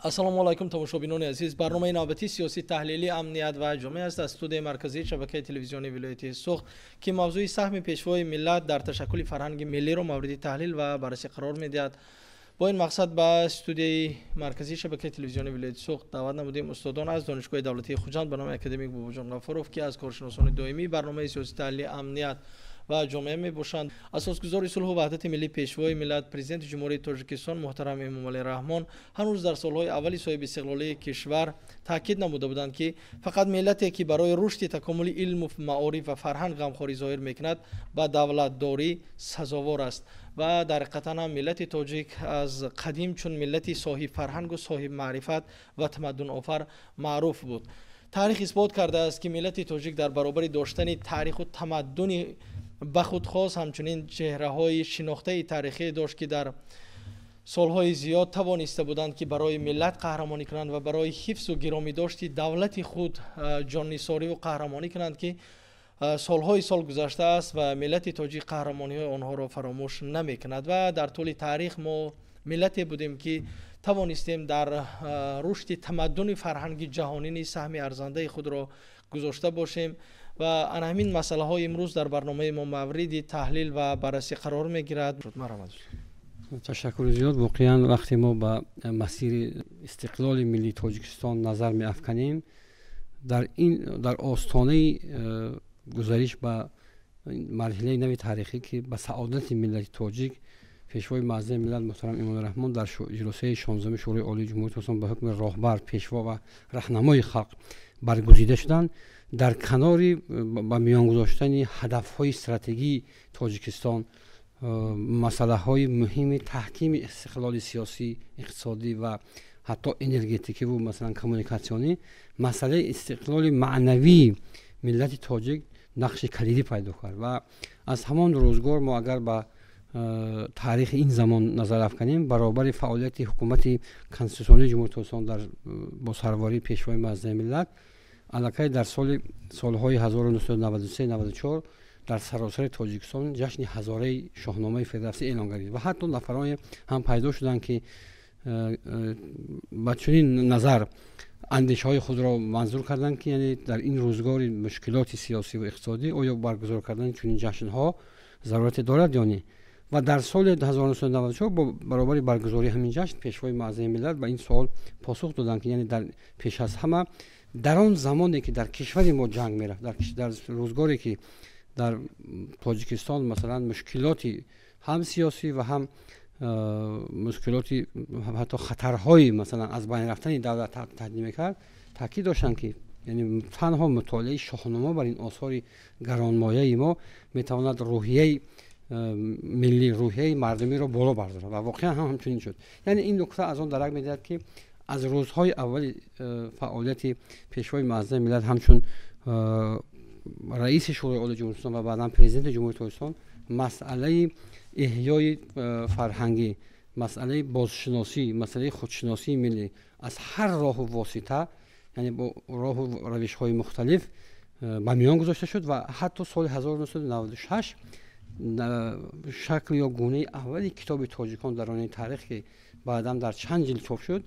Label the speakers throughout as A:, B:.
A: Ассалому алайкум, тамошобинони азиз. Барномаи навбатии сиёсӣ таҳлилӣ «Амният ва ҷомеа» аст аз студияи марказии шабакаи телевизионии вилояти Суғд, ки мавзӯи саҳми пешвои миллат дар ташаккули фарҳанги миллиро мавриди таҳлил ва баррасӣ қарор медиҳад. Бо ин мақсад ба студияи марказии шабакаи телевизионии вилояти Суғд даъват намудем устодон аз Донишгоҳи давлатии Хуҷанд ба номи академик Бобоҷон Ғафуров, ки аз коршиносони доимии барномаи сиёсӣ таҳлили «Амният ва ҷомеа» мебошанд. Асосгузори сулҳу ваҳдати миллӣ, пешвои миллат, Президенти Ҷумҳурии Тоҷикистон муҳтарам Эмомалӣ Раҳмон ҳанӯз дар солҳои аввали соҳибистиқлолии кишвар таъкид намуда буданд, ки фақат миллате, ки барои рушди такомули илму маориф ва фарҳанг ғамхорӣ зоҳир мекунад, ба давлатдорӣ сазовор аст. Ва дар ҳақиқатан ҳам миллати тоҷик аз қадим чун миллати соҳибфарҳангу соҳибмаърифат ва тамаддунофар маъруф буд. Таърих исбот кардааст, ки миллати тоҷик дар баробари доштани таъриху тамаддуни ба худ хос, ҳамчунин чеҳраҳои шинохтаи таърихӣ дошт, ки дар солҳои зиёд тавониста буданд, ки барои миллат қаҳрамонӣ кунанд ва барои ҳифзу гиромӣ дошти давлати худ ҷоннисориву қаҳрамонӣ кунанд, ки солҳои сол гузаштааст ва миллати тоҷик қаҳрамониҳои онҳоро фаромӯш намекунад. Ва дар тӯли таърих мо миллате будем, ки тавонистем дар рушди тамаддуни фарҳанги ҷаҳонӣ низ саҳми арзандаи худро гузошта бошем. Ва ана ҳамин масъалаҳо имрӯз дар барномаи мо мавриди таҳлил ва баррасӣ қарор мегирад. Марҳамат.
B: Ташаккури зиёд. Воқеан, вақте мо ба масири истиқлоли миллии Тоҷикистон назар меафканем, дар ин дар остонаи гузариш ба марҳилаи нави таърихӣ, ки ба саодати миллати тоҷик, пешвои муаззами миллат муҳтарам Эмомалӣ Раҳмон дар ҷилосаи 16-уми Шӯрои Олии Ҷумҳурии Тоҷикистон ба ҳукми роҳбар, пешво ва раҳнамои халқ баргузида шуданд, дар канори ба миён гузоштани ҳадафҳои стратегии Тоҷикистон, масъалаҳои муҳими таҳкими истиқлоли сиёсӣ, иқтисодӣ ва ҳатто энергетикиву, масалан, коммуникатсионӣ, масъалаи истиқлоли маънавии миллати тоҷик нақши калидӣ пайдо кард. Ва аз ҳамон рӯзгор мо агар ба таърихи ин замон назар афканем, баробари фаъолияти ҳукумати конститутсионии Ҷумҳурии Тоҷикистон дар бо сарварии пешвои муаззами миллат, аллакай дар солҳои 1993-94 дар саросари Тоҷикистон ҷашни ҳазораи Шоҳномаи Фирдавсӣ эълон гардид ва ҳатто нафароне ҳам пайдо шуданд, ки ба чунин назар андешаҳои худро манзур карданд, ки яъне дар ин рӯзгори мушкилоти сиёсӣ ва иқтисодӣ оё баргузор кардани чунин ҷашнҳо зарурате дорад ё не. Ва дар соли 1994 бо баробари баргузории ҳамин ҷашн пешвои муаззами миллат ба ин суол посух доданд, ки яъне дар пеш аз ҳама дар он замоне, ки дар кишвари мо ҷанг мерафт, дар рӯзгоре, ки дар Тоҷикистон, масалан, мушкилоти ҳам сиёсӣ ва ҳам мушкилоти, ҳатто хатарҳои, масалан, аз байн рафтани давлат таҳдид мекард, таъкид доштанд, ки яъне танҳо мутолиаи Шоҳнома бар ин осори гаронмояи мо метавонад рӯҳияи миллӣ, рӯҳияи мардумиро боло бардорад. Ва воқеан ҳам ҳамчунин шуд. Яъне ин нукта аз он дарак медиҳад, ки аз рӯзҳои аввали фаъолияти пешвои муаззами миллат ҳамчун раиси Шӯрои Олии Ҷумҳуриистон ва баъдан Президенти Ҷумҳурии Тоҷикистон масъалаи эҳёи фарҳангӣ, масъалаи бозшиносӣ, масъалаи худшиносии миллӣ аз ҳар роҳу восита, яъне бо роҳу равишҳои мухталиф ба миён гузошта шуд. Ва ҳатто соли 1996 шакл ё гунаи аввали китоби «Тоҷикон дар оинаи таърих», ки баъдан дар чанд ҷилд чоп шуд,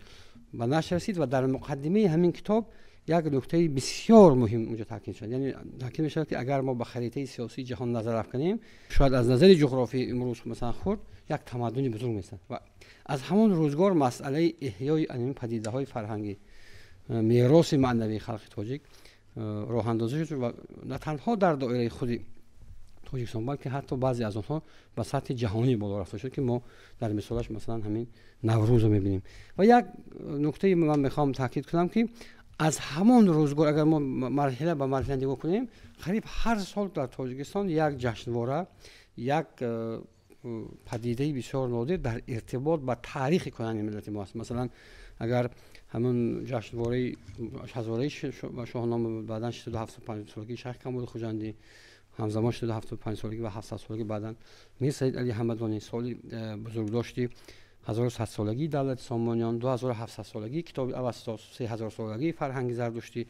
B: ба нашр расид ва дар муқаддимаи ҳамин китоб як нуктаи бисёр муҳим унҷо таъкид шуд. Яъне таъкид мешавад, ки агар мо ба харитаи сиёсии ҷаҳон назар афканем, шояд аз назари ҷуғрофии имрӯз, масалан, хурд, як тамаддуни бузург месад. Ва аз ҳамон рӯзгор масъалаи эҳёи ин падидаҳои фарҳангӣ, мероси маънавии халқи тоҷик роҳандозӣ шуд ва на танҳо дар доираи худи Тоҷикистон, балки ҳатто баъзе аз онҳо ба сатҳи ҷаҳонӣ боло рафта шуд, ки мо дар мисолаш, масалан, ҳамин Наврӯзро мебинем. Ва як нуктаи ман мехоҳам таъкид кунам, ки аз ҳамон рӯзгор агар мо марҳила ба марҳила нигоҳ кунем, қариб ҳар сол дар Тоҷикистон як ҷашнвора, як падидаи бисёр нодир дар иртибот ба таърихи кӯҳани миллати мо аст. Масалан, агар ҳамон ҷашнвораи ҳазораи Шоҳнома, баъдан 675-солагии Шайх Камоли Хуҷандӣ, ҳамзамон 675-солагӣ ва 700-солагӣ баъдан Мир Саид Али Ҳамадонӣ, соли бузургдошти 1100-солагии давлати Сомониён, 2700-солагии китоби Авасто, 3000-солагии фарҳанги зардуштӣ,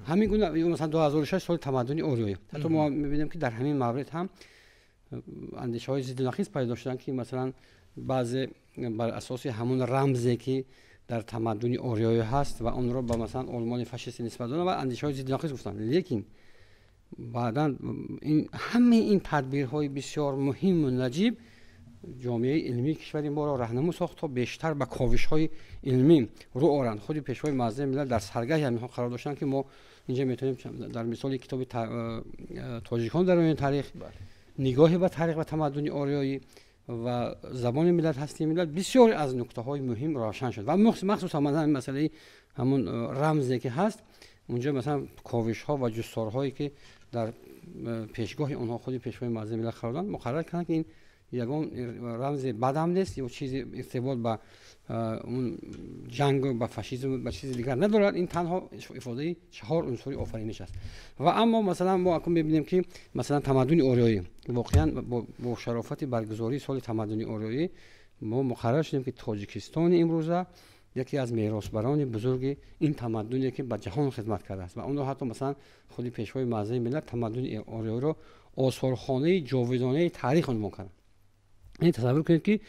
B: ҳамин гуна, масалан, 2006 соли тамаддуни ориёӣ. Ҳатто мо мебинем, ки дар ҳамин маврид ҳам андешаҳои зидду нақиз пайдо шуданд, ки масалан баъзе бар асоси ҳамон рамзе, ки дар тамаддуни ориёӣ ҳаст ва онро ба масалан олмони фашистӣ нисбат доданд ва андешаҳои зидди нақиз гуфтанд. Лекин баъдан ҳамаи ин тадбирҳои бисёр муҳиму наҷиб ҷомеаи илмии кишвари моро раҳнамун сохт то бештар ба ковишҳои илмӣ рӯ оранд. Худи пешвои муаззами миллат дар саргаҳи ҳаминҳо қарор доштанд, ки мо инҷа метавонем дар мисоли китоби тоҷикон дар оини таърих, нигоҳе ба таърих ва тамаддуни ориёӣ ва забони миллат, ҳастии миллат, бисёре аз нуктаҳои муҳим равшан шуд. Ва махсусан ҳамин масъалаи ҳамун рамзе ки ҳаст, унҷо масалан ковишҳо ва ҷустторҳое ки дар пешгоҳи онҳо худи пешвои муаззами миллат қарор доданд, муқаррар карданд, ки ин ягон рамзи бадам нест ё чизи иртибот ба он ҷанг, ба фашизм, ба чизи дигар надорад. Ин танҳо ифодаи чаҳор унсури офариниш аст. Ва аммо масалан мо акнун мебинем, ки масалан тамаддуни ориёӣ воқеан бо шарофати баргузории соли тамаддуни ориёӣ мо муқаррар шудем, ки Тоҷикистони имрӯза яке аз меросбарони бузурги ин тамаддуне, ки ба ҷаҳон хидмат кардааст. Ва онро ҳатто масалан худи пешвои муаззами миллат тамаддуни ориёиро осорхонаи ҷовидонаи таърих унвон карданд. Яъне тасаввур кунед, ки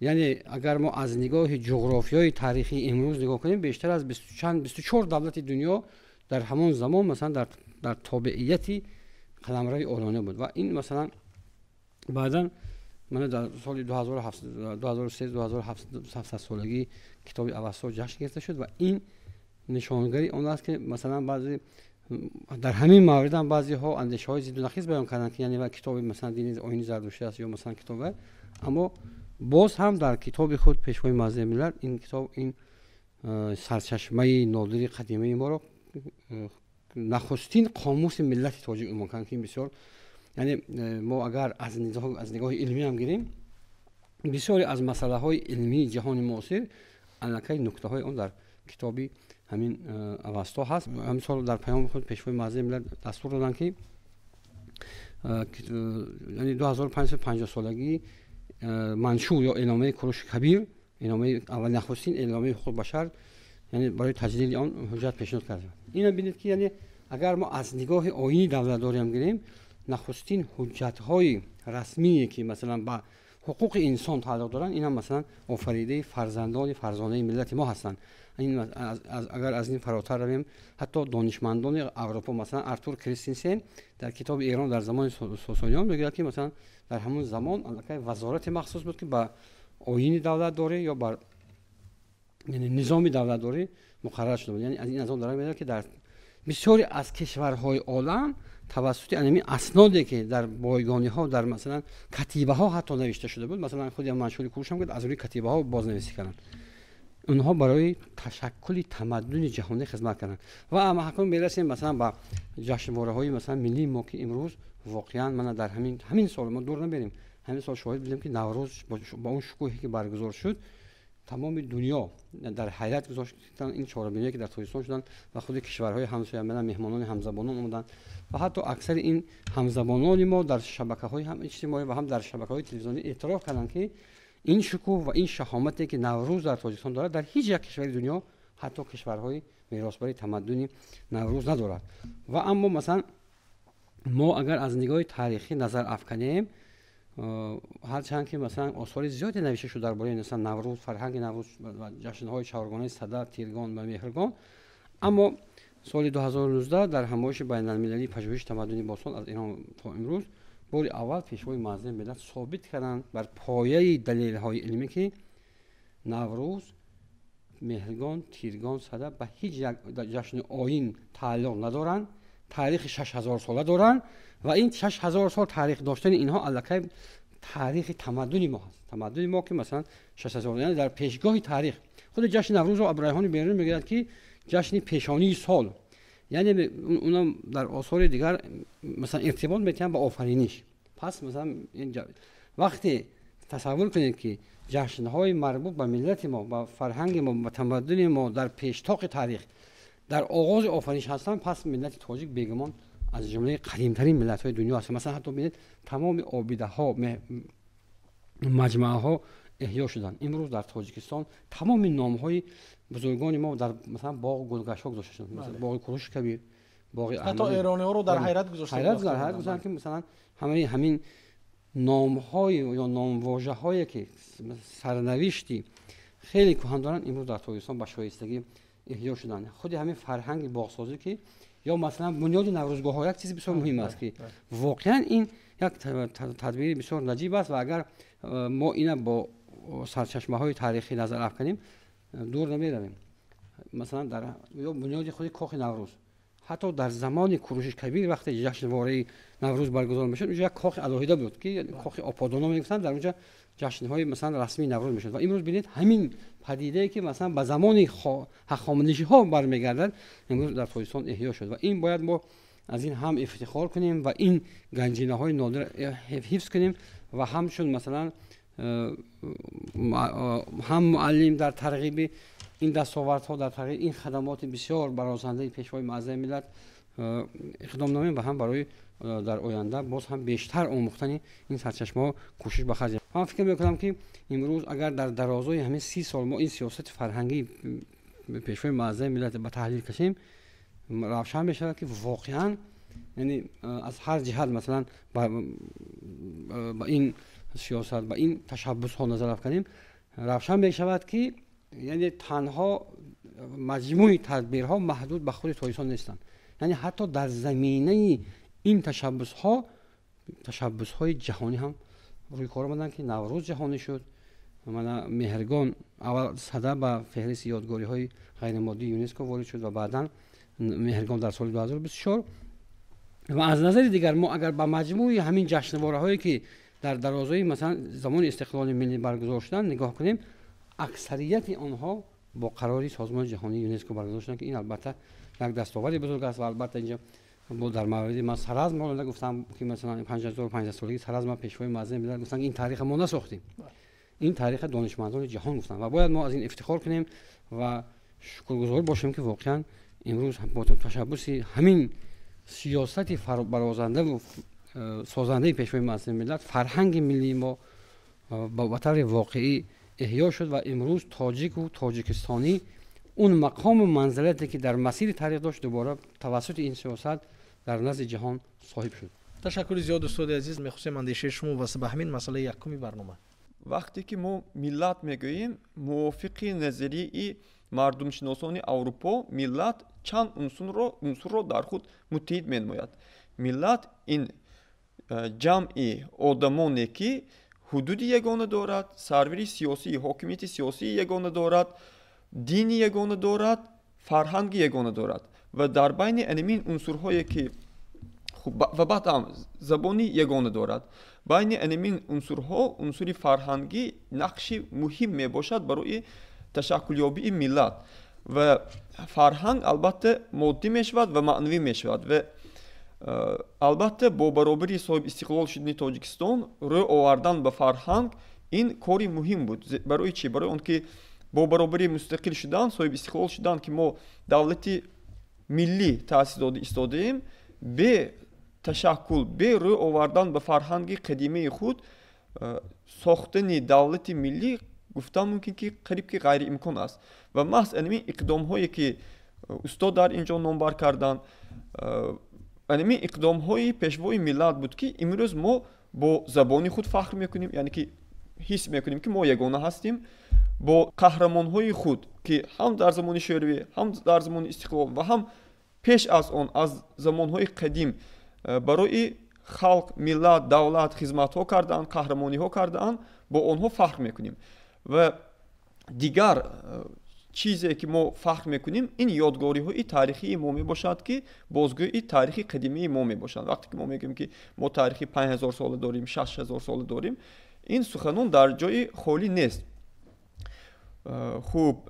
B: яъне агар мо аз нигоҳи ҷуғрофиёи таърихии имрӯз нигоҳ кунем, бештар аз 24 давлати дунё дар ҳамон замон масалан дар тобеияти қаламрави ориёна буд. Ва ин масалан баъдан мана дар соли 2003 2700 солагии китоби Авасто ҷашн гирифта шуд. Ва ин нишонгари он аст, ки масалан баъзе дар ҳамин мавридам баъзеҳо андешаҳои зидду нақиз баён карданд, ки яъне китоби масалан дини оини зардуштӣ аст ё масалан китоб, аммо боз ҳам дар китоби худ пешвои муаззами миллат ин китоб, ин сарчашмаи нодири қадимаи моро нахустин қомуси миллати тоҷик унвон карданд, ки ин бисёр, яъне мо агар аз нигоҳи илмӣ ҳам гирем, бисёре аз масъалаҳои илмии ҷаҳони муосир аллакай нуктаҳои он дар китоби ҳамин Авасто ҳаст. Ҳамин сол дар паёми худ пешвои муаззами миллат дастур доданд, ки яъне 2550 солагии маншур ё эъломияи Куруши Кабир, эъломияи аввал, нахустин эъломияи ҳуқуқи башар, яъне барои таҷлили он ҳуҷҷат пешниҳод карда. Инро бинед, ки яъне агар мо аз нигоҳи оини давлатдориам гирем, нахустин ҳуҷҷатҳои расмие, ки масалан ба ҳуқуқи инсон тааллуқ доранд, инам масалан офаридаи фарзандони фарзонаи миллати мо ҳастанд. Агар аз ин фаротар равем, ҳатто донишмандони Аврупо, масалан Артур Кристенсен дар китоби Эрон дар замони Сосониён мегӯяд, ки масалан дар ҳамон замон аллакай вазорати махсус буд, ки ба оини давлатдорӣ ё бар низоми давлатдорӣ муқаррар шуда буд. Яъне аз ин аз он дарак медиҳад, ки дар бисёре аз кишварҳои олам тавассути ҳамин асноде, ки дар бойгониҳо, дар масалан катибаҳо ҳатто навишта шуда буд, масалан худи маншури Куруш ҳам аз рӯи катибаҳо бознависӣ карданд, онҳо барои ташаккули тамаддуни ҷаҳонӣ хизмат карданд. Ва аммо ҳакун мерасем масалан ба ҷашнвораҳои масалан миллии мо, ки имрӯз воқеан мана дар ҳамин сол, мо дур наберем, ҳамин сол шоҳид будем, ки Наврӯз бо он шукӯҳе ки баргузор шуд, тамоми дунё дар ҳайрат гузоштанд. Ин чорабиниҳое, ки дар Тоҷикистон шуданд ва худи кишварҳои ҳамсоя мана меҳмонони ҳамзабонон омаданд ва ҳатто аксари ин ҳамзабонони мо дар шабакаҳои ҳам иҷтимоӣ ва ҳам дар шабакаҳои телевизионӣ эътироф карданд, ки ин шукӯҳ ва ин шаҳомате, ки Наврӯз дар Тоҷикистон дорад, дар ҳеҷ як кишвари дунё, ҳатто кишварҳои меросбари тамаддуни Наврӯз, надорад. Ва аммо масалан мо агар аз нигоҳи таърихӣ назар афканем, ҳарчанд ки масалан осори зиёде навишта шуд дар бораи масалан Наврӯз, фарҳанги Наврӯз ва ҷашнҳои чаҳоргонаи Сада, Тиргон ва Меҳргон, аммо соли 2019 дар ҳамоиши байналмилалии пажӯҳиши тамаддуни бостон аз Эрон то имрӯз бори аввал пешвои муаззами миллат собит карданд бар пояи далелҳои илмӣ, ки Наврӯз, Меҳргон, Тиргон, Сада ба ҳеҷ як ҷашни оин тааллуқ надоранд, таърихи 6000 сола доранд ва ин 6000 сол таърих доштани инҳо аллакай таърихи тамаддуни мо ҳаст. Тамаддуни мо, ки масалан 6000, яъне дар пешгоҳи таърих. Худи ҷашни Наврӯзро Абурайҳони Берунӣ мегӯяд, ки ҷашни пешонии сол, яъне унам дар осори дигар масалан иртибот метиҳанд ба офариниш. Пас масалан вақте тасаввур кунед, ки ҷашнҳои марбут ба миллати мо, ба фарҳанги мо, ба тамаддуни мо дар пештоқи таърих, дар оғози офариниш ҳастанд, пас миллати тоҷик бегумон аз ҷумлаи қадимтарин миллатҳои дунё аст. Масалан ҳатто бинед, тамоми обидаҳо, маҷмааҳо эҳё шуданд. Имрӯз дар Тоҷикистон тамоми номҳои бузургони мо дар масалан боғ, гулгаштҳо гузошта шуданд. Масалан боғи Куруши Кабир, боғи
A: ҳатто эрониҳоро дар ҳайрат гузоштанд,
B: дар ҳайрат гузоштанд, ки масалан ҳамаи ҳамин номҳои ё номвожаҳое, ки сарнавишти хеле кӯҳан доранд, имрӯз дар Тоҷикистон ба шоистагӣ эҳё шуданд. Худи ҳамин фарҳанги боғсозӣ ки ё масалан бунёди наврӯзгоҳҳо як чизи бисёр муҳим аст, ки воқеан ин як тадбири бисёр наҷиб аст ва агар мо ина бо сарчашмаҳои таърихӣ назар афканем, дур намеравем. Масалан, дар ё бунёди худи кохи Наврӯз, ҳатто дар замони Куруши Кабир вақте ҷашнвораи Наврӯз баргузор мешуд, унҷо як кохи алоҳида буд, ки кохи Оподоно мегуфтанд, дар унҷо ҷашнҳои масалан расмии Наврӯз мешуд. Ва имрӯз бинед, ҳамин падидае ки масалан ба замони ҳахоманишиҳо бармегардад, имрӯз дар Тоҷикистон эҳё шуд ва ин бояд мо аз ин ҳам ифтихор кунем ва ин ганҷинаҳои нодир ҳифз кунем ва ҳамчун масалан ҳам муаллим дар тарғиби ин дастовардҳо, дар тарғиби ин хадамоти бисёр барозандаи Пешвои муаззами миллат иқдом намоем ва ҳам барои дар оянда боз ҳам бештар омӯхтани ин сарчашмаҳо кӯшиш ба харҷ. Ман фикр мекунам, ки имрӯз агар дар дарозои ҳамин 30 сол мо ин сиёсати фарҳангии Пешвои муаззами миллат ба таҳлил кашем, равшан мешавад, ки воқеан, яъне аз ҳар ҷиҳат масалан ба ин сиёсат, ба ин ташаббусҳо назар афканем, равшан мешавад, ки яъне танҳо маҷмӯи тадбирҳо маҳдуд ба худи Тоҷикистон нестанд, яъне ҳатто дар заминаи ин ташаббусҳо ташаббусҳои ҷаҳонӣ ҳам рӯи кор омаданд, ки Наврӯз ҷаҳонӣ шуд, мана Меҳргон аввал сада ба феҳристи ёдгориҳои ғайримоддии ЮНЕСКО ворид шуд ва баъдан Меҳргон дар соли 2024. Ва аз назари дигар мо агар ба маҷмӯи ҳамин ҷашнвораҳое, ки дар дарозои масалан замони истиқлоли миллӣ баргузор шуданд, нигоҳ кунем, аксарияти онҳо бо қарори Созмони ҷаҳонии ЮНЕСКО баргузор шуданд, ки ин албатта як дастоварди бузург аст. Ва албатта инҷо бо дар мавриди ман Саразм ҳоло гуфтам, ки масалан 5050 солагии Саразм Пешвои муаззами миллат гуфтанд, ки ин тариха мо насохтем, ин тариха донишмандони ҷаҳон гуфтанд ва бояд мо аз ин ифтихор кунем ва шукргузор бошем, ки воқеан имрӯз бо ташаббуси ҳамин сиёсати барозандаву созандаи Пешвои муаззами миллат фарҳанги миллии мо ба таври воқеӣ эҳё шуд ва имрӯз тоҷику тоҷикистонӣ он мақому манзилате, ки дар масири таърих дошт, дубора тавассути ин сиёсат дар назди ҷаҳон соҳиб шуд.
A: Ташаккури зиёд, устоди азиз. Мехостем андешаи шумо вобаста ба ҳамин масъалаи якуми барнома.
C: Вақте ки мо миллат мегӯем, мувофиқи назарияи мардумшиносони Аврупо, миллат чанд унсурро дар худ муттаҳид менамояд. Миллат ин ҷамъи одамоне, ки ҳудуди ягона дорад, сарвари сиёсӣ, ҳокимияти сиёсии ягона дорад, дини ягона дорад, фарҳанги ягона дорад ва дар байни анамин унсурҳое ки ва баъд ҳам забони ягона дорад. Байни анамин унсурҳо унсури фарҳангӣ нақши муҳим мебошад барои ташаккулёбии миллат. Ва фарҳанг албатта моддӣ мешавад ва маънавӣ мешавад. Ва албатта бо баробари соҳиби истиқлол шудани Тоҷикистон рӯ овардан ба фарҳанг ин кори муҳим буд. Барои чӣ? Барои он ки бо баробари мустақил шудан, соҳиби истиқлол шудан, ки мо давлати миллӣ таъсис дода истодаем, бе ташаккул, бе рӯ овардан ба фарҳанги қадимаи худ сохтани давлати миллӣ гуфтан мумкин, ки қариб ки ғайриимкон аст. Ва маҳз анамин иқдомҳое, ки устод дар ин ҷо номбар карданд, анамин иқдомҳои Пешвои миллат буд, ки имрӯз мо бо забони худ фахр мекунем, яъне ки ҳис мекунем, ки мо ягона ҳастем, бо қаҳрамонҳои худ, ки ҳам дар замони Шӯравӣ, ҳам дар замони истиқлол ва ҳам пеш аз он, аз замонҳои қадим барои халқ, миллат, давлат хизматҳо кардаанд, қаҳрамониҳо кардаанд, бо онҳо фахр мекунем. Ва дигар чизе, ки мо фахр мекунем, ин ёдгориҳои таърихии мо мебошад, ки бозгӯии таърихи қадимии мо мебошанд. Вақте ки мо мегӯем, ки мо таърихи 5000 сола дорем, 6000 сола дорем, ин суханон дар ҷои холӣ нест. Хуб,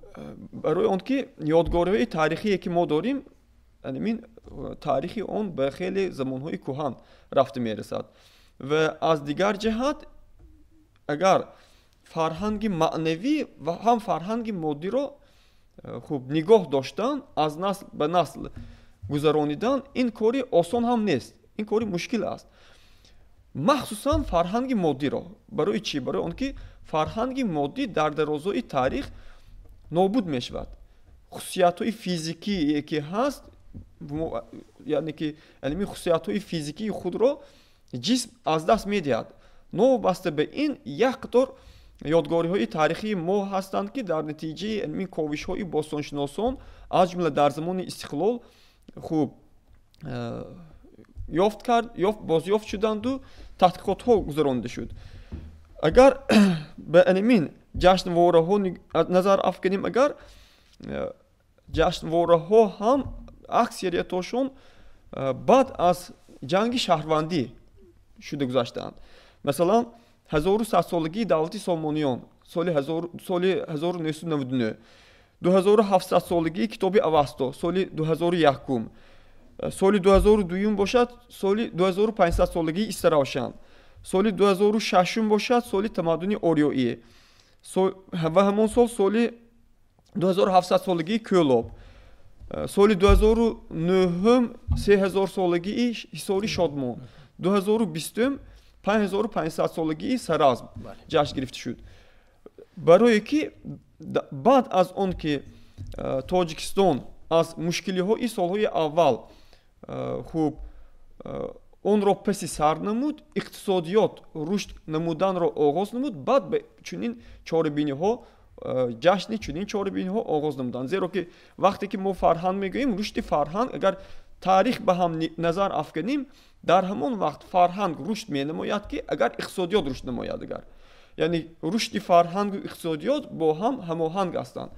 C: барои он ки ёдгориҳои таърихие, ки мо дорем, анамин таърихи он ба хеле замонҳои кӯҳан рафта мерасад. Ва аз дигар ҷиҳат, агар фарҳанги маънавӣ ва ҳам фарҳанги моддиро хуб нигоҳ доштан, аз насл ба насл гузаронидан, ин кори осон ҳам нест, ин кори мушкил аст, махсусан фарҳанги моддиро. Барои чӣ? Барои он ки фарҳанги моддӣ дар дарозои таърих нобуд мешавад. Хусусиятҳои физикие, ки ҳаст, яъне ки анами хусусиятҳои физикии худро ҷисм аз даст медиҳад. Новобаста ба ин як қатор Ёдгориҳои таърихии мо ҳастанд, ки дар натиҷаи ин ковишҳои бостоншиносон, аз ҷумла дар замони истиқлол, хуб ёфт кард, ёфт, бозёфт шуданду таҳқиқотҳо гузаронида шуд. Агар ба анамин ҷашнвораҳо назар афканем, агар ҷашнвораҳо ҳам аксариятошон баъд аз ҷанги шаҳрвандӣ шуда гузаштаанд. Масалан, 1100-солагии давлати Сомониён соли 1999, 2700-солагии китоби Авасто соли 2001, соли 2002 бошад соли 2500-солагии Истаравшан, соли 2006 бошад соли тамаддуни ориёӣ ва ҳамон сол соли 2700-солагии Кӯлоб, соли 2009 3000-солагии Ҳисори Шодмон, 2020 5500-солагии Саразм ҷашн гирифта шуд. Барое ки баъд аз он ки Тоҷикистон аз мушкилиҳои солҳои аввал хуб онро паси сар намуд, иқтисодиёт рушд намуданро оғоз намуд, баъд ба чунин чорабиниҳо, ҷашни чунин чорабиниҳо оғоз намуданд. Зеро ки вақте ки мо фарҳанг мегӯем, рушди фарҳанг, агар таърих ба ҳам назар афканем, дар ҳамон вақт фарҳанг рушд менамояд, ки агар иқтисодиёт рушд намояд. Агар яъне рушди фарҳангу иқтисодиёт бо ҳам ҳамоҳанг ҳастанд,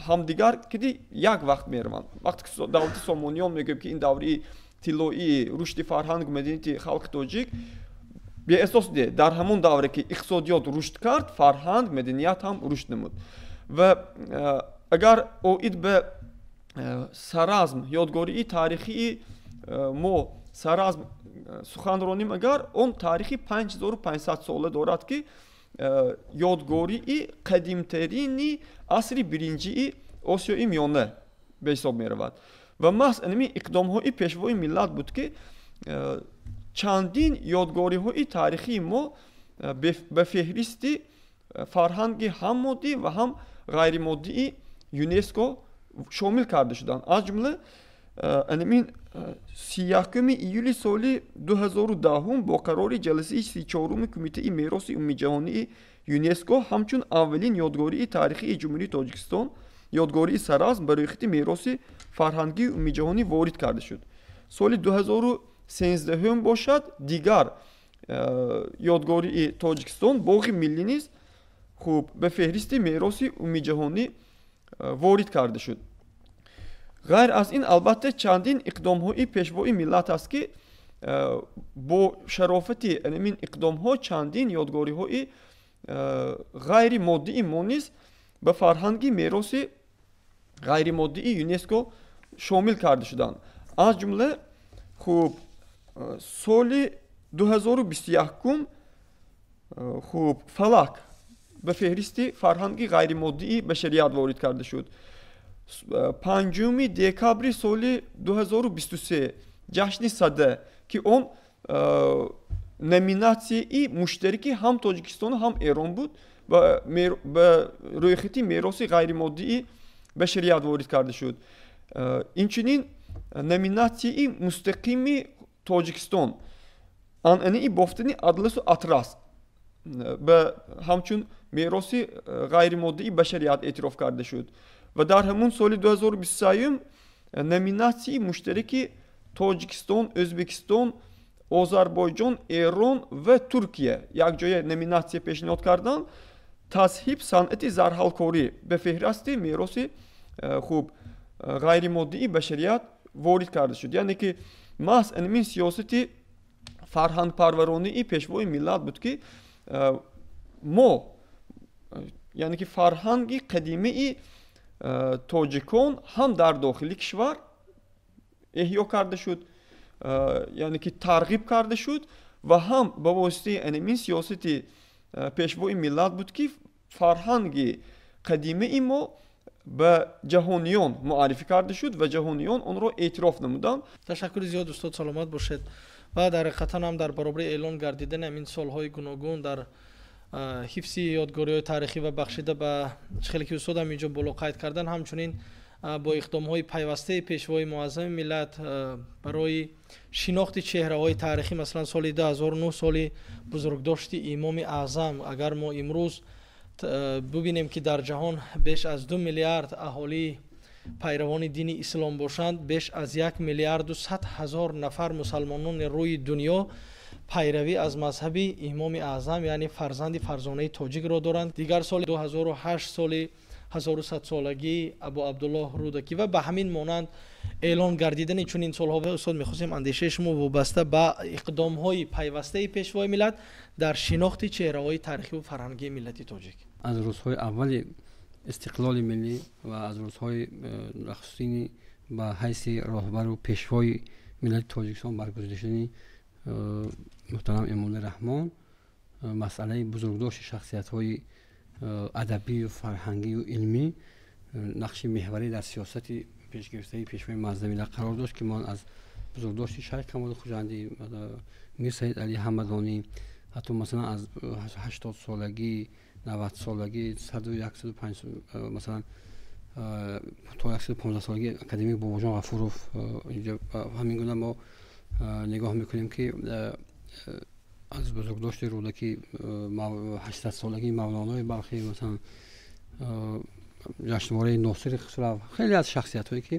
C: ҳамдигар киди як вақт мераванд. Вақте ки давлати Сомониён мегӯем, ки ин давраи тиллоии рушди фарҳангу маданияти халқи тоҷик, беасос не, дар ҳамон давре ки иқтисодиёт рушд кард, фарҳанг, маданият ҳам рушд намуд. Ва агар оид ба Саразм, ёдгории таърихии мо Саразм сухан ронем, агар он таърихи 5500 сола дорад, ки ёдгории қадимтарини асри биринҷии Осиёи Миёна ба ҳисоб меравад. Ва маҳз анами иқдомҳои пешвои миллат буд, ки чандин ёдгориҳои таърихии мо ба феҳристи фарҳанги ҳам моддӣ ва ҳам ғайримоддии ЮНЕСКО шомил карда шуданд. Аз ҷумла анамин 31 июли соли 2010 бо қарори ҷаласаи 34-уми Кумитаи мероси умумиҷаҳонии ЮНЕСКО ҳамчун аввалин ёдгории таърихии Ҷумҳурии Тоҷикистон ёдгории Саразм ба рӯйхати мероси фарҳангии умумиҷаҳонӣ ворид карда шуд. Соли 2013 бошад дигар ёдгории Тоҷикистон, боғи миллӣ низ хуб ба феҳристи мероси умумиҷаҳонӣ ворид карда шуд. Ғайр аз ин, албатта, чандин иқдомҳои пешвои миллат аст, ки бо шарофати анамин иқдомҳо чандин ёдгориҳои ғайримоддии мо низ ба фарҳанги мероси ғайримоддии ЮНЕСКО шомил карда шуданд. Аз ҷумла хуб соли 2021 хуб фалак ба феҳристи фарҳанги ғайримоддии башарият ворид карда шуд. 5 декабри соли 2023 ҷашни Сада, ки он номинатсияи муштараки ҳам Тоҷикистону ҳам Эрон буд, ба рӯйхати мероси ғайримоддии башарият ворид карда шуд. Инчунин номинатсияи мустақими Тоҷикистон, анъанаи бофтани адласу атрас, ба ҳамчун мероси ғайримоддии башарият эътироф карда шуд. Ва дар ҳамон соли 2023 номинатсияи муштараки Тоҷикистон, Ӯзбекистон, Озарбойҷон, Эрон ва Туркия якҷоя номинатсия пешниҳод карданд. Тазҳиб санъати зарҳалкорӣ ба феҳристи мероси хуб ғайримоддии башарият ворид карда шуд. Яъне ки маҳз анамин сиёсати фарҳангпарваронии пешвои миллат буд, ки мо, яъне ки фарҳанги қадимаи тоҷикон ҳам дар дохили кишвар эҳё карда шуд, яъне ки тарғиб карда шуд, ва ҳам ба воситаи анамин сиёсати пешвои миллат буд, ки фарҳанги қадимаи мо ба ҷаҳониён муаррифӣ карда шуд ва ҷаҳониён онро эътироф намуданд.
A: Ташаккури зиёд, устод, саломат бошед. Ва дар ҳақиқатан ҳам дар баробари эълон гардидани ҳамин солҳои гуногун дар ҳифзи ёдгориҳои таърихӣ ва бахшида ба чӣ хеле ки устод ҳам инҷо боло қайд кардан, ҳамчунин бо иқдомҳои пайвастаи пешвои муаззами миллат барои шинохти чеҳраҳои таърихӣ, масалан соли 2009 соли бузургдошти Имоми Аъзам, агар мо имрӯз Бубинем, ки дар ҷаҳон беш аз 2 миллиард аҳолии пайравони дини ислом бошанд, беш аз 1 миллиарду 100 ҳазор нафар мусалмонони рӯи дунё пайравӣ аз мазҳаби Имоми Аъзам, яъне фарзанди фарзонаи тоҷикро доранд. Дигар соли 2008, соли 1100-солагии Абу Абдуллоҳ Рӯдакӣ ва ба ҳамин монанд эълон гардидани чунин солҳо. Устод, мехостем андешаи шумо вобаста ба иқдомҳои пайвастаи Пешвои миллат дар шинохти чеҳраҳои таърихиву фарҳангии миллати тоҷик.
B: Аз рӯзҳои аввали истиқлоли миллӣ ва аз рӯзҳои нахустини ба ҳайси роҳбару пешвои миллати Тоҷикистон баргузида шудани муҳтарам Эмомалӣ Раҳмон, масъалаи бузургдошти шахсиятҳои адабию фарҳангию илмӣ нақши меҳварӣ дар сиёсати пешгирифтаи Пешвои муаззами миллат қарор дошт, ки мо аз бузургдошти Шайх Камоли Хуҷандӣ, Мир Саид Али Ҳамадонӣ, ҳатто масалан аз 80-солагӣ, 90-солагӣ, саду яксаду панҷ, масалан то 115-солагӣ академик Бобоҷон Ғафуров, ҳамин гуна мо нигоҳ мекунем, ки аз бузургдошти Рӯдакӣ, 800-солагии Мавлонои Балхӣ, масалан ҷашнвораи Носири Хусрав, хеле аз шахсиятҳое ки,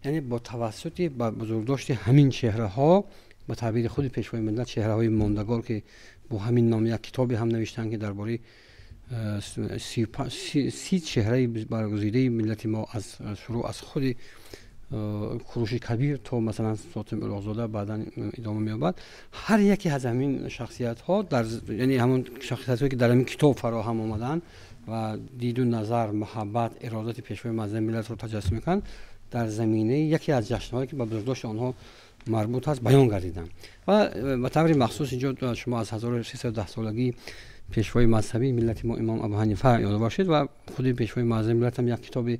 B: яъне бо тавассути ба бузургдошти ҳамин чеҳраҳо, ба таъбири худи Пешвои миллат, чеҳраҳои мондагор, ки бо ҳамин ном як китобе ҳам навиштанд, ки дар бораи 30 чеҳраи баргузидаи миллати мо, аз шурӯъ аз худи Куруши Кабир то масалан Сотим Улуғзода, баъдан идома меёбад. Ҳар яке аз ҳамин шахсиятҳо дар, яъне ҳамон шахсиятҳое ки дар ҳамин китоб фароҳам омаданд ва диду назар, муҳаббат, иродати Пешвои муаззами миллатро таҷассум мекунанд, дар заминаи яке аз ҷашнҳое ки ба бузургдошти онҳо марбут аст баён гардиданд. Ва ба таври махсус инҷо шумо аз 1310-солагии пешвои мазҳабии миллати мо Имом Абу Ҳанифа ёдовар шуд ва худи Пешвои муаззами миллат ҳам як китоби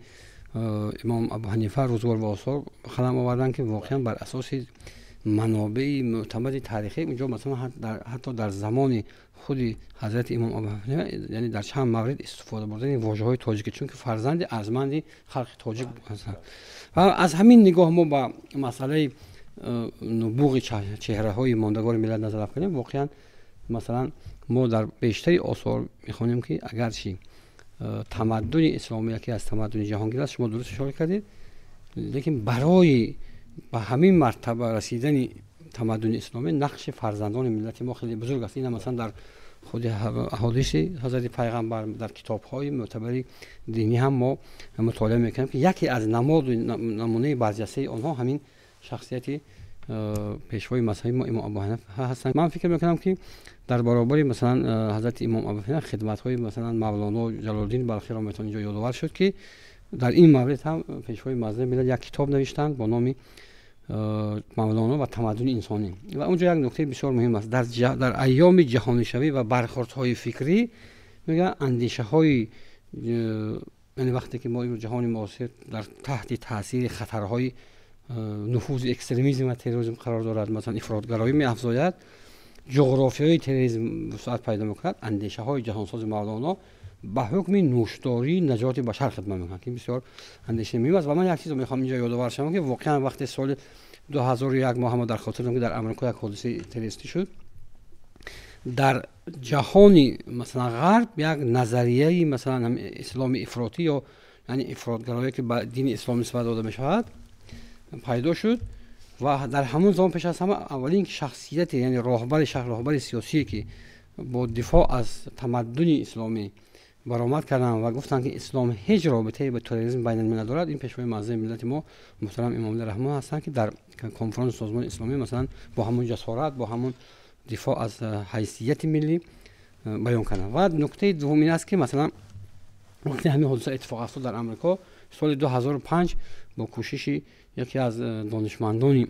B: Имом Абу Ҳанифа «Рӯзгор ва осор» қалам оварданд, ки воқеан бар асоси манобеи мӯътамади таърихӣ унҷо масалан ҳатто дар замони худи ҳазрати Имом Абу Ҳанифа, яъне дар чанд маврид истифода бурдани вожаҳои тоҷикӣ, чунки фарзанди арзманди халқи тоҷик ҳастанд. Ва аз ҳамин нигоҳ мо ба масъалаи нубуғи чеҳраҳои мондагори миллат назар афканем. Воқеан масалан мо дар бештари осор мехонем, ки агарчи тамаддуни исломӣ яке аз тамаддуни ҷаҳонгир аст, шумо дуруст ишора кардед, лекин барои ба ҳамин мартаба расидани тамаддуни исломӣ нақши фарзандони миллати мо хеле бузург аст. Ина масалан дар худи аҳодиси ҳазрати Пайғамбар, дар китобҳои мӯътабари динӣ ҳам мо мутолиа мекунем, ки яке аз намоду намунаи барҷастаи онҳо ҳамин шахсияти пешвои мазҳаби мо Имом Абу Ҳанифа ҳастанд. Ман фикр мекунам, ки дар баробари масалан ҳазрати Имом Абу Ҳанифа хидматҳои масалан Мавлоно Ҷалолиддин Балхиро метавон инҷо ёдовар шуд, ки дар ин маврид ҳам Пешвои муаззами миллат як китоб навиштанд бо номи «Мавлоно ва тамаддуни инсонӣ». Ва онҷо як нуктаи бисёр муҳим аст: дар айёми ҷаҳонишавӣ ва бархӯрдҳои фикрӣ, мегӯяд, андешаҳои, яъне вақте ки мо имрӯз ҷаҳони муосир дар таҳти таъсири хатарҳои нуфузи экстремизм ва терроризм қарор дорад, масалан ифротгароӣ меафзояд, ҷуғрофиёи терроризм вусъат пайдо мекунад, андешаҳои ҷаҳонсози Мавлоно ба ҳукми нӯшдории наҷоти башар хидмат мекунад, ки бисёр андешаи муҳим аст. Ва ман як чизро мехоҳам инҷо ёдовар шавам, ки воқеан вақте соли 2001, мо ҳама дар хотир дорем, ки дар Амрико як ҳодисаи террористӣ шуд, дар ҷаҳони масалан ғарб як назарияи масалан исломи ифротӣ ё яъне ифротгароие, ки ба дини ислом нисбат дода мешавад, пайдо шуд. Ва дар ҳамон замон пеш аз ҳама аввалин шахсияте, яъне роҳбари роҳбари сиёсие, ки бо дифоъ аз тамаддуни исломӣ баромад карданд ва гуфтанд, ки ислом ҳеҷ робитае ба терроризм байналмилал надорад, ин Пешвои муаззами миллати мо муҳтарам Эмомалӣ Раҳмон ҳастанд, ки дар конфронси Созмони Исломӣ масалан бо ҳамон ҷасорат, бо ҳамон дифоъ аз ҳайсияти миллӣ баён карданд. Ва нуктаи дуввум ин аст, ки масалан вақте ҳамин ҳодиса иттифоқ афтод дар Амрико соли 2005, бо кӯшиши яке аз донишмандони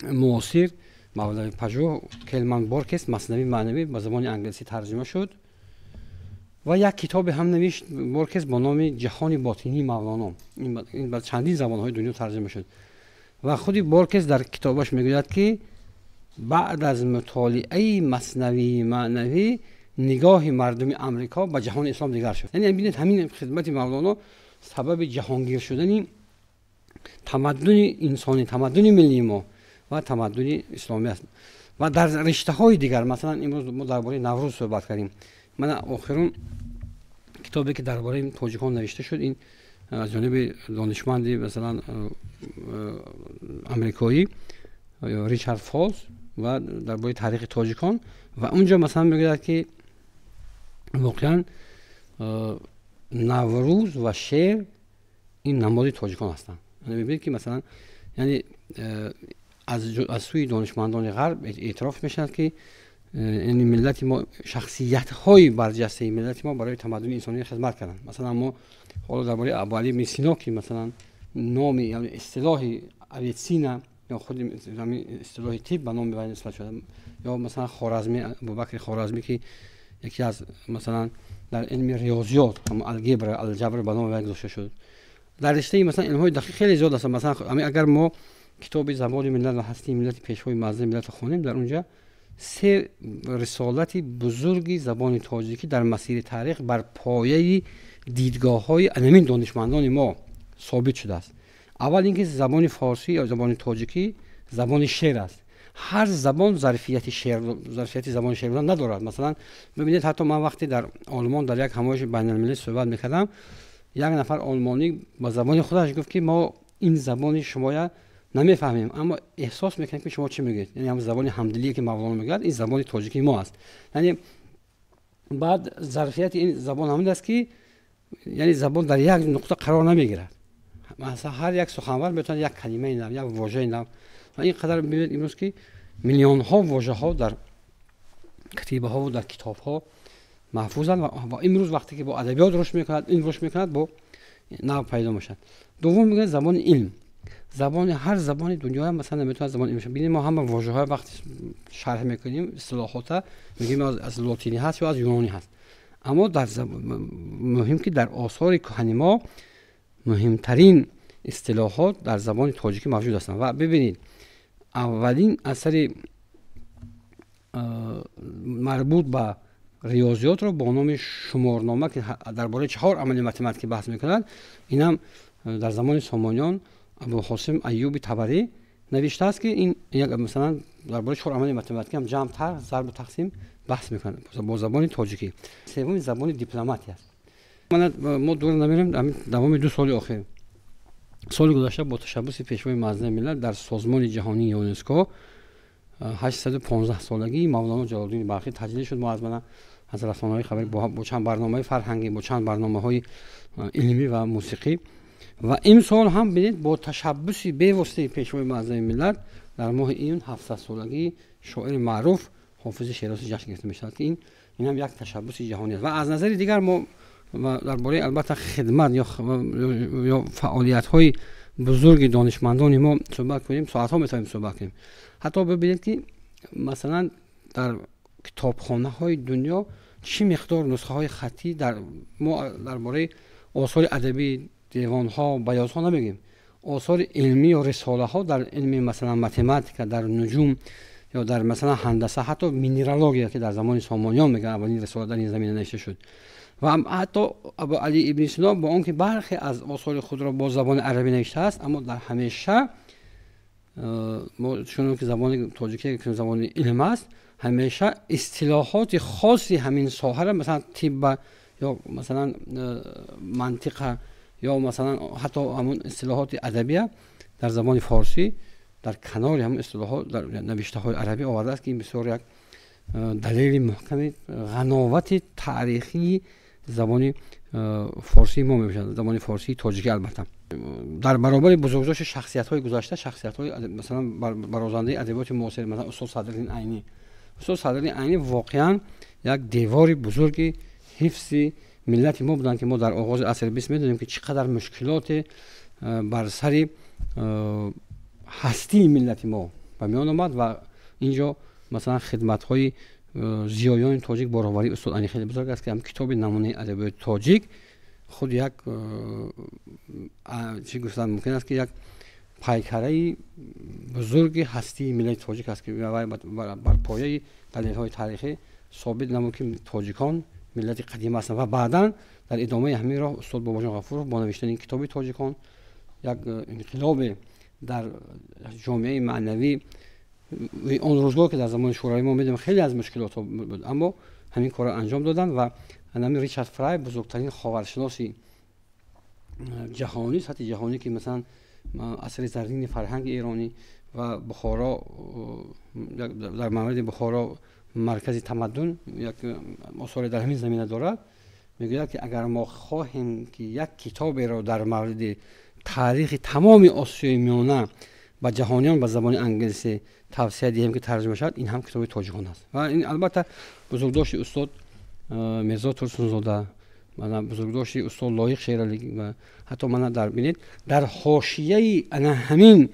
B: муосир, мавлавӣ пажӯҳ Келман Боркес, «Маснавии маънавӣ» ба забони англисӣ тарҷума шуд ва як китобе ҳам навишт Боркес бо номи «Ҷаҳони ботинии Мавлоно». Ин ба чандин забонҳои дунё тарҷума шуд. Ва худи Боркес дар китобаш мегӯяд, ки баъд аз мутолиаи «Маснавии маънавӣ» нигоҳи мардуми Амрико ба ҷаҳони ислом дигар шуд. Яъне бинед, ҳамин хидмати Мавлоно сабаби ҷаҳонгир шудани тамаддуни инсонӣ, тамаддуни миллии мо ва тамаддуни исломӣ аст. Ва дар риштаҳои дигар, масалан имрӯз мо дар бораи Наврӯз суҳбат кардем, мана охирун Китобе ки дар бораи тоҷикон навишта шуд, ин аз ҷониби донишманди, масалан, амрикоӣ Ричард Фолс ва дар бораи таърихи тоҷикон. Ва унҷо, масалан, мегӯяд, ки воқеан Наврӯз ва шеър ин намоди тоҷикон ҳастанд. Мебинед, ки масалан, яъне аз сӯи донишмандони ғарб эътироф мешавад, ки яъне миллати мо, шахсиятҳои барҷастаи миллати мо барои тамаддуни инсонӣ хизмат карданд. Масалан, мо ҳоло дар бораи Абуалӣ ибни Сино, ки масалан номи истилоҳи Авитсина ё худи истилоҳи тиб ба номи вай нисбат шуда, ё масалан Хоразмӣ, Абубакри Хоразмӣ, ки яке аз, масалан, дар илми риёзиёт алгебра, алҷабр ба номи вай гузошта шуд, дар риштаи, масалан, илмҳои дақиқ хеле зиёд аст. Масалан, агар мо китоби «Забони миллат ва ҳастии миллати» Пешвои муаззами миллатро хонем, дар унҷа се рисолати бузурги забони тоҷикӣ дар масири таърих бар пояи дидгоҳҳои анамин донишмандони мо собит шудааст. Аввал ин ки забони форсӣ ё забони тоҷикӣ забони шеър аст. Ҳар забон зарфияти шеър, зарфияти забони шеър будан надорад. Масалан, бибинед, ҳатто ман вақте дар Олмон дар як ҳамоиши байналмилалӣ суҳбат мекардам, як нафар олмонӣ ба забони худаш гуфт, ки мо ин забони шумоя намефаҳмем, аммо эҳсос мекунем, ки шумо чӣ мегӯед. Яъне ҳам забони ҳамдилие, ки Мавлоно мегӯяд, ин забони тоҷикии мо аст. Яъне баъд зарфияти ин забон ҳамин аст, ки яъне забон дар як нуқта қарор намегирад. Масалан, ҳар як суханвар метавонад як калимаи нав, як вожаи нав, ва ин қадар бибинед, имрӯз ки миллионҳо вожаҳо дар китибаҳову дар китобҳо маҳфузанд. Ва имрӯз вақте ки бо адабиёт рушд мекунад, ин рушд мекунад, бо нав пайдо мешавад. Дуввум, мегӯяд, забони илм. Забони ҳар забони дунё, масалан, наметавонад забони илм. Бинед, мо ҳама вожаҳоя вақти шарҳ мекунем, истилоҳота мегӯем, аз лотинӣ ҳаст ё аз юнонӣ ҳаст. Аммо дар муҳим ки дар осори кӯҳани мо муҳимтарин истилоҳот дар забони тоҷикӣ мавҷуд ҳастанд. Ва бибинед, аввалин асари марбут ба риёзиётро бо номи «Шуморнома», ки дар бораи чаҳор амали математикӣ баҳс мекунад, инам дар замони Сомониён Абулқосим Аюби Табарӣ навиштааст, ки ин масалан дар бораи чаҳор амали математикӣ ҳам, ҷамъ, тарҳ, зарбу тақсим баҳс мекунад бо забони тоҷикӣ. Севуми забони дипломатия аст. Мо дур намерем, давоми 2 соли охир, соли гузашта бо ташаббуси Пешвои муаззами миллат дар Созмони ҷаҳонии ЮНЕСКО 815 солагии Мавлоно Ҷалолуддини Балхӣ таҷлил шуд. Мо аз мана аз расонаҳои хабарӣ бо чанд барномаи фарҳангӣ, бо чанд барномаҳои илмӣ ва мусиқӣ. Ва имсол ҳам, бинед, бо ташаббуси бевоситаи Пешвои муаззами миллат дар моҳи июн 700 солагии шоири маъруф Ҳофизи Шерозӣ ҷашн гирифта мешавад, ки ин ҳам як ташаббуси ҷаҳонӣ аст. Ва аз назари дигар мо дар бораи, албатта, хидмат ё фаъолиятҳои бузурги донишмандони мо суҳбат кунем, соатҳо метавонем суҳбат кунем. Ҳатто бибинед, ки масалан дар китобхонаҳои дунё чӣ миқдор нусхаҳои хаттӣ. Дар мо дар бораи осори адабӣ, девонҳо, баёзҳо намегӯем, осори илмӣ ё рисолаҳо дар илми, масалан, математика, дар нуҷум ё дар, масалан, ҳандаса, ҳатто минералогия, ки дар замони Сомониён, мегӯянд, аввалин рисола дар ин замина навишта шуд. Ва ҳатто Абу Али ибни Сино бо он ки бархе аз осори худро бо забони арабӣ навиштааст, аммо дар ҳамеша мо чунон ки забони тоҷикӣ забони илм аст, ҳамеша истилоҳоти хоси ҳамин соҳара, масалан, тибба ё, масалан, мантиқа ё, масалан, ҳатто ҳамун истилоҳоти адабия дар забони форсӣ дар канори ҳамун истилоҳот дар навиштаҳои арабӣ овардааст, ки ин бисёр як далели муҳками ғановати таърихии забони форсии мо мебошад, забони форсии тоҷикӣ. Албатта, дар баробари бузургдошти шахсиятҳои гузашта, шахсиятҳои, масалан, барозандаи адабиёти муосир, масалан, устод Садриддин Айнӣ. Устод Садриддин Айнӣ воқеан як девори бузурги ҳифзи миллати мо буданд, ки мо дар оғози асри бист медонем, ки чӣ қадар мушкилоте бар сари ҳастии миллати мо ба миён омад. Ва инҷо, масалан, хидматҳои зиёёни тоҷик бо роҳбарии устод Айнӣ хеле бузург аст, ки ҳам китоби «Намунаи адабиёти тоҷик» худ як, чӣ гуфтан мумкин аст, ки як пайкараи бузурги ҳастии миллати тоҷик аст, ки бар пояи далелҳои таърихӣ собит намуд, ки тоҷикон миллати қадим ҳастанд. Ва баъдан дар идомаи ҳамин роҳ устод Бобоҷон Ғафуров бо навиштани китоби «Тоҷикон» як инқилобе дар ҷомеаи маънавӣ он рӯзгор, ки дар замони Шӯравӣ мо медонем, хеле аз мушкилотҳо буд, аммо ҳамин корро анҷом доданд. Ва Ҳамин Ричард Фрай, бузургтарин ховаршиноси ҷаҳонӣ, сатҳи ҷаҳонӣ, ки масалан асри заррини фарҳанги эронӣ ва Бухоро, дар мавриди Бухоро маркази тамаддун як осоре дар ҳамин замина дорад, мегӯяд ки агар мо хоҳем ки як китоберо дар мавриди таърихи тамоми Осиёи Миёна ба ҷаҳониён ба забони англисӣ тавсия диҳем ки тарҷума шавад, ин ҳам китоби тоҷикон аст. Ва ин албатта бузургдошти устод Мирзо Турсунзода, бузургдошти устод Лоиқ Шералӣ ва ҳатто мана дар бинед, дар ҳошияи ана ҳамин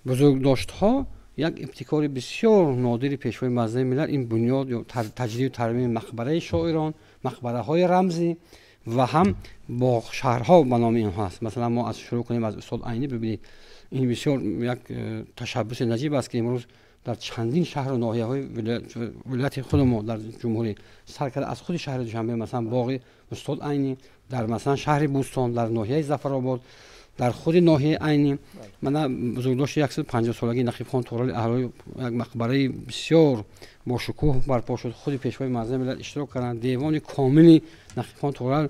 B: бузургдоштҳо як ибтикори бисёр нодири пешвои муаззами миллат ин бунёд ё таҷдиду тармими мақбараи шоирон, мақбараҳои рамзӣ ва ҳам боғшаҳрҳо ба номи инҳо аст. Масалан, мо аз шурӯъ кунем аз устод Айнӣ, бибинед, ин бисёр як ташаббуси наҷиб аст, ки имрӯз дар чандин шаҳру ноҳияҳои вилояти худи мо дар ҷумҳурӣ, сар карда аз худи шаҳри Душанбе, масалан боғи устод Айнӣ, дар масалан шаҳри Бӯстон, дар ноҳияи Зафаробод, дар худи ноҳияи Айнӣ, мана бузургдошти 150 солагии Нақибхон Туғрали Аҳрорӣ як мақбараи бисёр бошукӯҳ барпо шуд, худи пешвои муаззами миллат иштирок карданд, девони комили Нақибхон Туғрал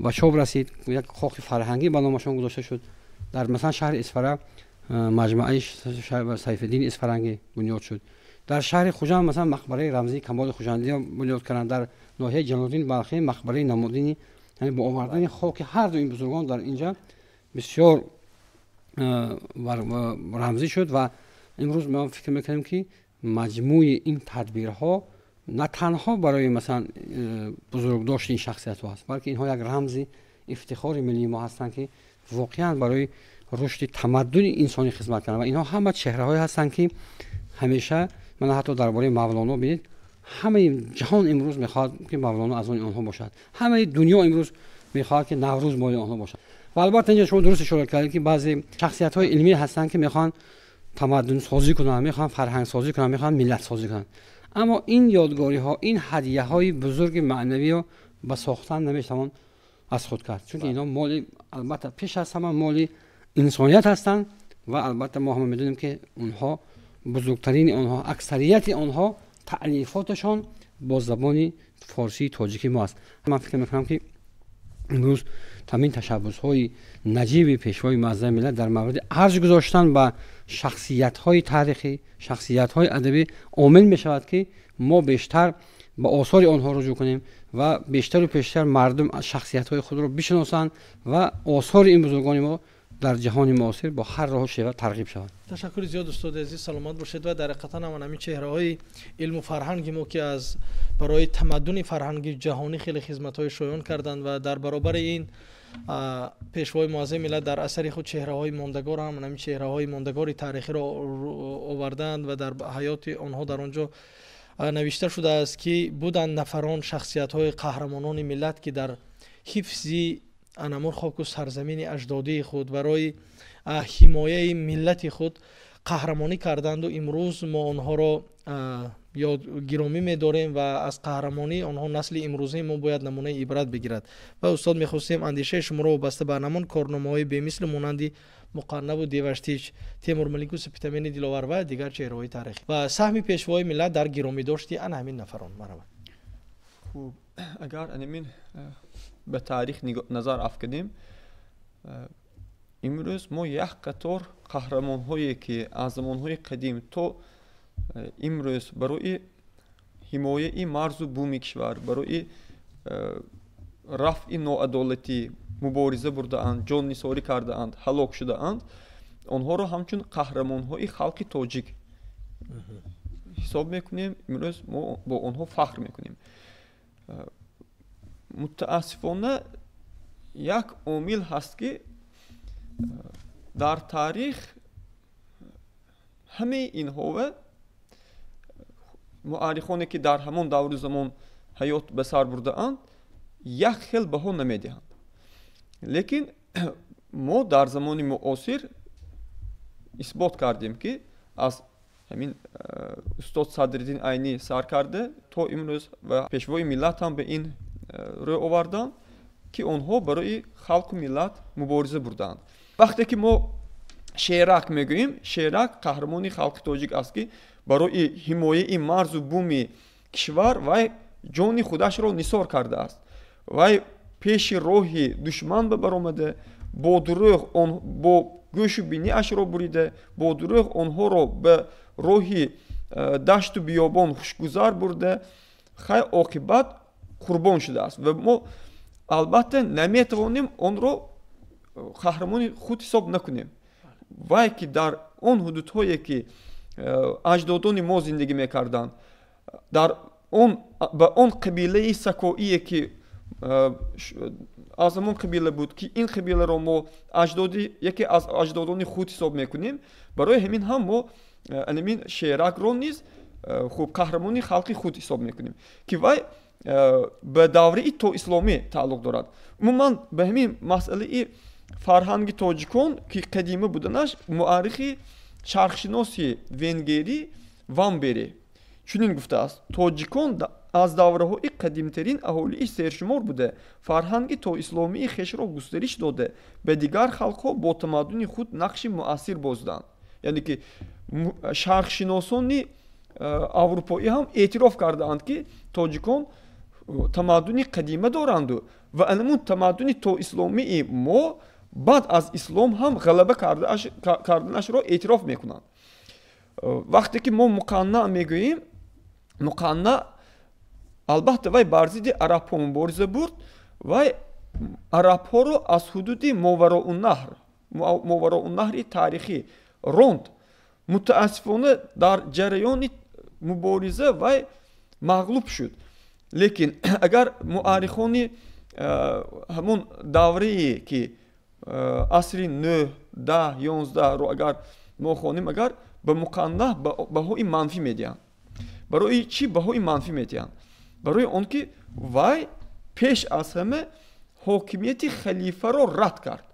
B: ба чоп расид, як қоқи фарҳангӣ ба номашон гузошта шуд. Дар масалан шаҳри Исфара маҷмӯаи Сайфиддини Исфарангӣ бунёд шуд. Дар шаҳри Хуҷанд масалан мақбараи рамзии Камоли Хуҷандиё бунёд карданд, дар ноҳияи Ҷалолиддини Балхӣ мақбараи намодини, яъне бо овардани хоки ҳар ду ин бузургон дар инҷа бисёр рамзӣ шуд. Ва имрӯз мо фикр мекунем, ки маҷмӯи ин тадбирҳо на танҳо барои масалан бузургдошти ин шахсиятҳо аст, балки инҳо як рамзи ифтихори миллии мо ҳастанд, ки воқеан барои рушди тамаддуни инсонӣ хизмат карданд. Ва инҳо ҳама чеҳраҳое ҳастанд, ки ҳамеша мана ҳатто дар бораи Мавлоно бинед, ҳамаи ҷаҳон имрӯз мехоҳад, ки Мавлоно аз они онҳо бошад, ҳамаи дунё имрӯз мехоҳад, ки Наврӯз моли онҳо бошад. Ва албатта инҷо шумо дуруст ишора кардед, ки баъзе шахсиятҳои илмӣ ҳастанд, ки мехоҳанд тамаддунсозӣ кунанд, мехоҳанд фарҳангсозӣ кунанд, мехоҳанд миллатсозӣ кунанд, аммо ин ёдгориҳо, ин ҳадияҳои бузурги маънавиро ба сохтан наметавон аз худ кард, чунки инҳо моли, албатта, пеш аз ҳама моли инсоният ҳастанд. Ва албатта мо ҳама медонем, ки онҳо, бузургтарини онҳо, аксарияти онҳо таълифоташон бо забони форсии тоҷикӣ мо аст. Ман фикр мекунам, ки имрӯз ҳамин ташаббусҳои наҷиби пешвои муаззами миллат дар мавриди арҷ гузоштан ба шахсиятҳои таърихӣ, шахсиятҳои адабӣ омил мешавад, ки мо бештар ба осори онҳо руҷӯъ кунем ва бештару пештар мардум шахсиятҳои худро бишиносанд ва осори ин бузургони мо дар ҷаҳони муосир бо ҳар роҳу шева тарғиб шавад.
A: Ташаккури зиёд, устоди азиз, саломат бошед. Ва дар ҳақиқатан ҳам ҳамин чеҳраҳои илму фарҳанги мо, ки аз барои тамаддуни фарҳанги ҷаҳонӣ хеле хизматҳои шоён карданд, ва дар баробари ин пешвои муаззами миллат дар асари худ чеҳраҳои мондагор ҳам ҳамин чеҳраҳои мондагори таърихиро овардаанд ва дар ҳаёти онҳо дар он ҷо навишта шудааст, ки буданд нафарон, шахсиятҳои қаҳрамонони миллат, ки дар ҳифзи анамун хоку сарзамини аҷдодии худ, барои ҳимояи миллати худ қаҳрамонӣ карданду имрӯз мо онҳоро ёд гиромӣ медорем ва аз қаҳрамонии онҳо насли имрӯзаи мо бояд намунаи ибрат бигирад. Ва устод, мехостем андешаи шуморо вобаста ба анамун корномаҳои бемисли монанди Муқаннаву Деваштич, Темурмалику Спитамени Диловар ва дигар чеҳраҳои таърихӣ ва саҳми пешвои миллат дар гиромидошти ана ҳамин нафарон марҳамат.
C: Хуб, агар анамин ба таърих назар афканем, имрӯз мо як қатор қаҳрамонҳое, ки аз замонҳои қадим то имрӯз барои ҳимояи марзу буми кишвар, барои рафъи ноадолатӣ мубориза бурдаанд, ҷоннисорӣ кардаанд, ҳалок шудаанд, онҳоро ҳамчун қаҳрамонҳои халқи тоҷик ҳисоб мекунем. Имрӯз мо бо онҳо фахр мекунем. Мутаассифона, як омил ҳаст, ки дар таърих ҳамаи инҳова муаррихоне, ки дар ҳамон давру замон ҳаёт ба сар бурдаанд, як хел баҳо намедиҳанд. Лекин мо дар замони муосир исбот кардем, ки аз ҳамин устод Садриддин Айнӣ сар карда то имрӯз ва пешвои миллат ҳам ба ин рӯ оварданд, ки онҳо барои халқу миллат мубориза бурдаанд. Вақте ки мо Шерак мегӯем, Шерак қаҳрамони халқи тоҷик аст, ки барои ҳимояи марзу буми кишвар вай ҷони худашро нисор кардааст. Вай пеши роҳи душман ба баромада, бо дурӯғ бо гӯшу биниашро бурида, бо дурӯғ онҳоро ба роҳи дашту биёбон хушгузар бурда, хай оқибат қурбон шудааст. Ва мо албатта наметавонем онро қаҳрамони худ ҳисоб накунем. Вай ки дар он ҳудудҳое ки аҷдодони мо зиндагӣ мекарданд, дар он ба он қабилаи сакоие ки аз ҳамон қабила буд, ки ин қабиларо мо аҷдоди яке аз аҷдодони худ ҳисоб мекунем, барои ҳамин ҳам мо анамин Шеракро низ хуб қаҳрамони халқи худ ҳисоб мекунем, ки вай ба давраи тоисломӣ тааллуқ дорад. Умуман ба ҳамин масъалаи фарҳанги тоҷикон ки қадима буданаш муаррихи шарқшиноси венгерӣ Вамбери чунин гуфтааст: тоҷикон аз давраҳои қадимтарин аҳолии сершумор буда, фарҳанги тоисломии хешро густариш дода, ба дигар халқҳо бо тамаддуни худ нақши муассир бозиданд. Яъне ки шарқшиносони аврупоӣ ҳам эътироф кардаанд, ки тоҷикон тамаддуни қадима доранду ва анамун тамаддуни тоисломии мо баъд аз ислом ҳам ғалаба карданашро эътироф мекунанд. Вақте ки мо Муқанна мегӯем, Муқанна албатта вай бар зидди арабҳо мубориза бурд, вай арабҳоро аз ҳудуди Мовароуннаҳри таърихӣ ронд. Мутаассифона дар ҷараёни мубориза вай мағлуб шуд. Лекин агар муаррихони ҳамон даврае ки асри 9, 10, 11-ро агар мо хонем, агар ба Муқаннаҳ баҳои манфӣ медиҳанд. Барои чӣ баҳои манфӣ медиҳанд? Барои он ки вай пеш аз ҳама ҳокимияти халифаро рад кард.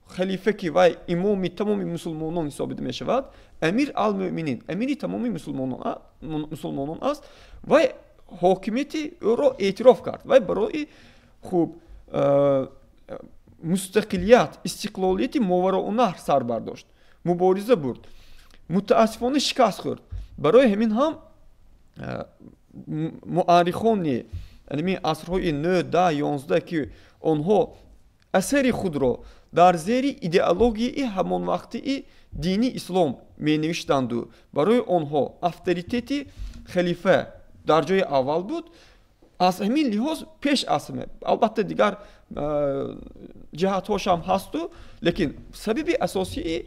C: Халифа ки вай имоми тамоми мусулмонон ҳисобида мешавад, амир ал-мӯъминин, амири тамоми мусулмонон аст, вай ҳокимияти ӯро эътироф кард. Вай барои хуб мустақилият, истиқлолияти Мовароуннаҳр сар бардошт, мубориза бурд. Мутаассифона шикаст хӯрд. Барои ҳамин ҳам муаррихони асрҳои 9, 10, 11 ки онҳо асари худро дар зери идеологияи ҳамонвақтии дини ислом менавиштанду барои онҳо авторитети халифа дар ҷои аввал буд, аз ҳамин лиҳоз пеш аз ҳама, албатта дигар ҷиҳатҳошам ҳасту, лекин сабаби асосии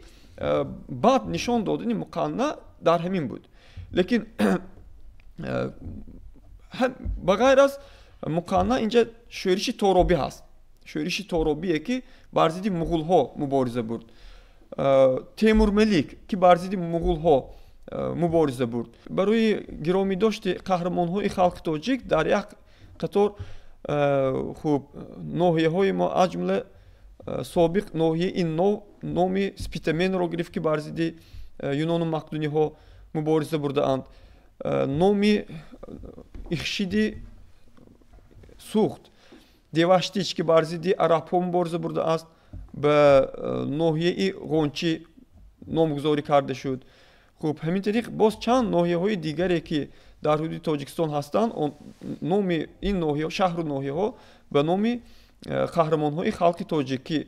C: бад нишон додани Муқанна дар ҳамин буд. Лекин ба ғайр аз Муқанна инҷа шӯриши Торобӣ ҳаст. Шӯриши Торобие ки бар зидди муғулҳо мубориза бурд, Темурмалик ки бар зидди муғулҳо мубориза бурд. Барои гиромидошти қаҳрамонҳои халқи тоҷик дар як қатор хуб ноҳияҳои мо, аз ҷумла собиқ ноҳияи нов номи Спитаменро гирифт, ки бар зидди юнону мақдуниҳо мубориза бурдаанд, номи Ихшиди Сухт, Деваштич ки бар зидди арабҳо мубориза бурдааст, ба ноҳияи Ғончӣ номгузорӣ карда шуд. Хуб, ҳамин тариқ боз чанд ноҳияҳои дигаре ки дар ҳудуди Тоҷикистон ҳастанд, номи ин ноҳия, шаҳру ноҳияҳо ба номи қаҳрамонҳои халқи тоҷик ки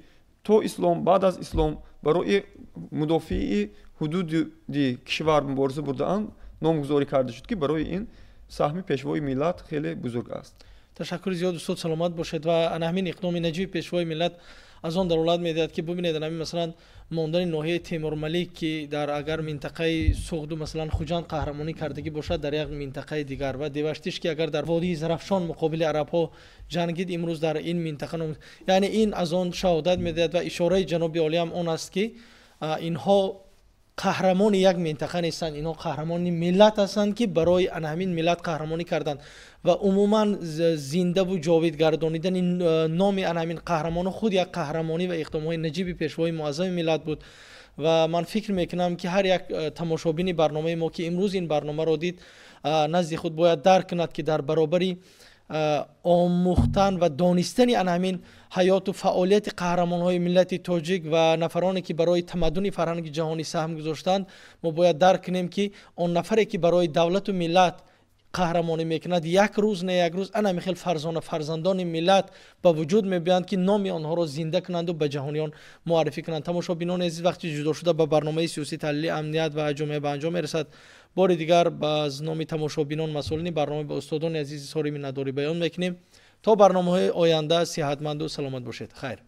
C: то ислом, баъд аз ислом барои мудофиаи ҳудуди кишвар мубориза бурдаанд, номгузорӣ карда шуд, ки барои ин саҳми пешвои миллат хеле бузург аст.
A: Ташаккури зиёд, устод, саломат бошед. Ва ана ҳамин иқдоми наҷиби пешвои миллат аз он далолат медиҳад, ки бубинед, ана ҳамин масалан мондани ноҳияи Темурмалик, ки дар агар минтақаи Суғду масалан Хуҷанд қаҳрамонӣ кардагӣ бошад, дар як минтақаи дигар, ва Деваштиш ки агар дар водии Зарафшон муқобили арабҳо ҷангид, имрӯз дар ин минтақа, яъне ин аз он шаҳодат медиҳад ва ишораи ҷаноби олиам он аст, ки инҳо қаҳрамони як минтақа нестанд, инҳо қаҳрамони миллат ҳастанд, ки барои ана ҳамин миллат қаҳрамонӣ карданд ва умуман зиндаву ҷовид гардонидани номи ана ҳамин қаҳрамоно худ як қаҳрамонӣ ва иқдомҳои наҷиби пешвои муаззами миллат буд. Ва ман фикр мекунам, ки ҳар як тамошобини барномаи мо, ки имрӯз ин барномаро дид, назди худ бояд дарк кунад, ки дар баробари омӯхтан ва донистани ана ҳамин ҳаёту фаъолияти қаҳрамонҳои миллати тоҷик ва нафароне, ки барои тамаддуни фарҳанги ҷаҳонӣ саҳм гузоштанд, мо бояд дарк кунем, ки он нафаре, ки барои давлату миллат Қаҳрамонӣ мекунад, як рӯз не як рӯз ана михел фарзона фарзандони миллат ба вуҷуд мебиёянд, ки номи онҳоро зинда кунанду ба ҷаҳониён муаррифӣ кунанд. Тамошобинони азиз, вақти ҷудошуда ба барномаи сиёсӣ таҳлили амният ва ҷомеа ба анҷом мерасад. Бори дигар ба номи тамошобинон, масъулини барнома ба устодони азиз изҳори миннатдорӣ баён мекунем. То барномаҳои оянда сиҳатманду саломат бошед. Хайр.